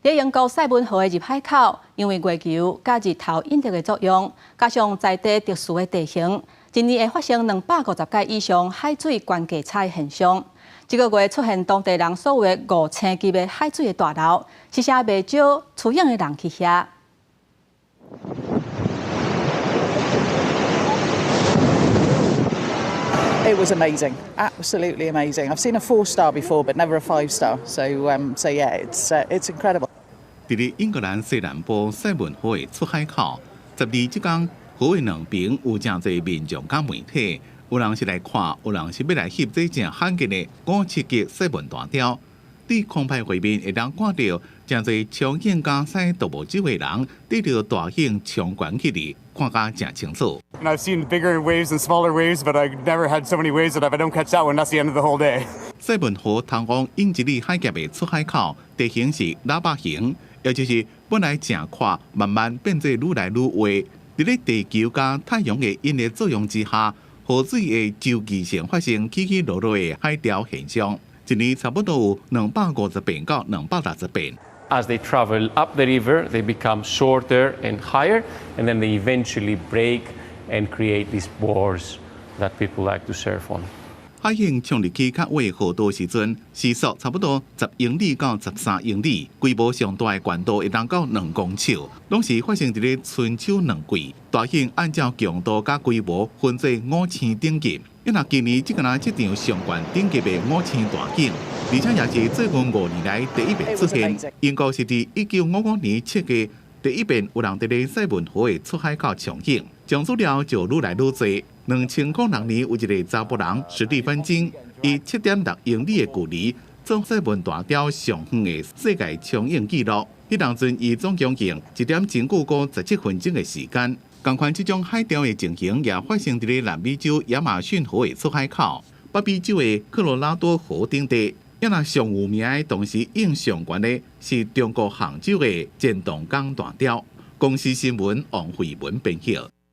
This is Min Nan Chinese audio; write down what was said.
佇英國賽文河的入海口，因為月球佮日頭引力的作用，加上在地特殊的地形，一年會發生250擺以上海水懸低差的現象。這個月出現當地人所謂五星級的海水的大流，實在袂少出泳的人去遐。 It was amazing, absolutely amazing. I've seen a four star before, but never a five star. So yeah, it's incredible. 佇咧英格蘭西南部賽文河的出海口，12這工河的兩邊有誠濟民眾佮媒體，有人是來看，有人是欲來翕這誠罕見的五七級賽文大鵰。佇空拍畫面會當看著誠濟衝湧佮駛獨木舟的人，佇著大湧衝懸起來，看甲誠清楚。 And I've seen bigger waves and smaller waves, but I've never had so many waves that if I don't catch that one, that's the end of the whole day. 賽文河通往英吉利海峽的出海口，地形是喇叭形，也就是本來誠闊，慢慢變做愈來愈狹。佇咧地球佮太陽的引力作用之下，河水會週期性發生起起落落的海潮現象。一年差不多有250遍到260遍。 As they travel up the river, they become shorter and higher, and then they eventually break and create these boards that people like to surf on. 海湧衝入去較狹河道時陣，時速差不多10英里到13英里，規模上大的懸度會當到2公尺，攏是發生佇咧春秋兩季。大湧按照強度佮規模分做五星等級。若今年這個若這場上懸等級的五星大湧，而且也是最近5年來第一遍出現。英國是佇1955年7月第一遍有人佇咧賽文河的出海口衝湧，從此了就愈來愈濟。2006年有一个查埔人史蒂芬金，以7.6英里的距離創賽文大鵰上遠的世界衝湧紀錄。彼當陣伊總共用1點真久閣17分鐘的時間。仝款這種海鵰的情形也發生佇咧南美洲亞馬遜河的出海口、北美洲的科羅拉多河等地。抑若上有名的，同時湧上懸的是中國杭州的錢塘江大鵰。公視新聞王慧文編譯。